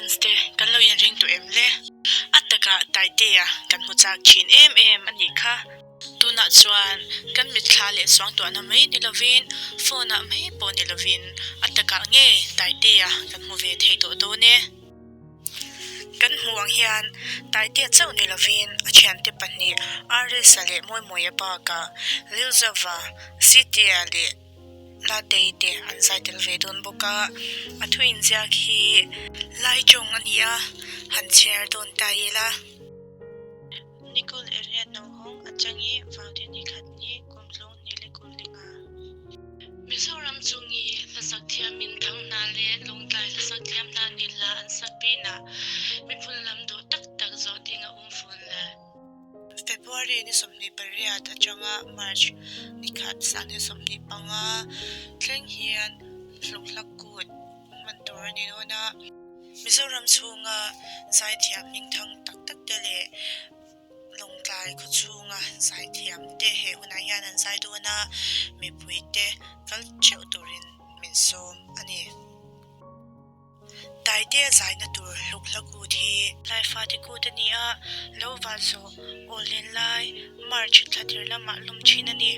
fans te kan lo inring tawh em le? A takah Taitea kan hmu chak thin em em a nih kha. Tunah chuan kan mitthla leh suangtuahna mai ni lovin phone ah mai pawh ni lovin a takah nge Taitea kan hmu ve thei tawh dawn e. Kan hmuh ang hian Taitea chauh ni lovin a thiante pahnih Aresa leh Mawimawia bakah Lilzova, Sitea leh Latei te an zai tel ve dawn bawk a, a thu inziak hi Laichawng a ni a, han chhiar dawn ta ila. Nikul area Nauhawng atang i Vaute ni khat ni kum tlung ni le kul ni nga. Mizoram chung i hlasak thiam min thang hna le Lawngtlai hlasak thiam hna nih hla an sak pinah miphun lam dawh taktak zawh ding a um fawn le. February ni 28 atanga March ni khat sang ni 25 thleng hian hlawkhlak kut hman tur a ni dawn a. Mizoram chhunga zaithiam hmingthang tak tak te leh Lawngtlai khaw chhunga zaithiam te he hunah hian an zai dawn a, mipui te kal theuh turin min sawm a ni. Taitea zaina tur hluk hla kut hi. Laifate kut a ni a, lo van zawh awl len lai March thla tir lamah lum thin a ni.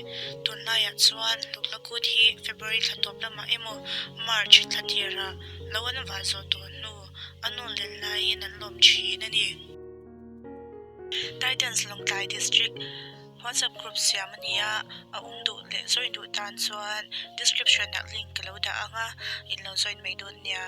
Tunlaiah chuan hluk hla kut hi February thla tawp lamah emaw March thla tirah lo an van zawh tawh hnu a nawl len laiin an lawm thin a ni. Titans Lawngtlai District WhatsApp group siam a ni a, a awm duh leh join duh tan chuan description ah link ka lo dah ang a, in lo join mai dawn nia.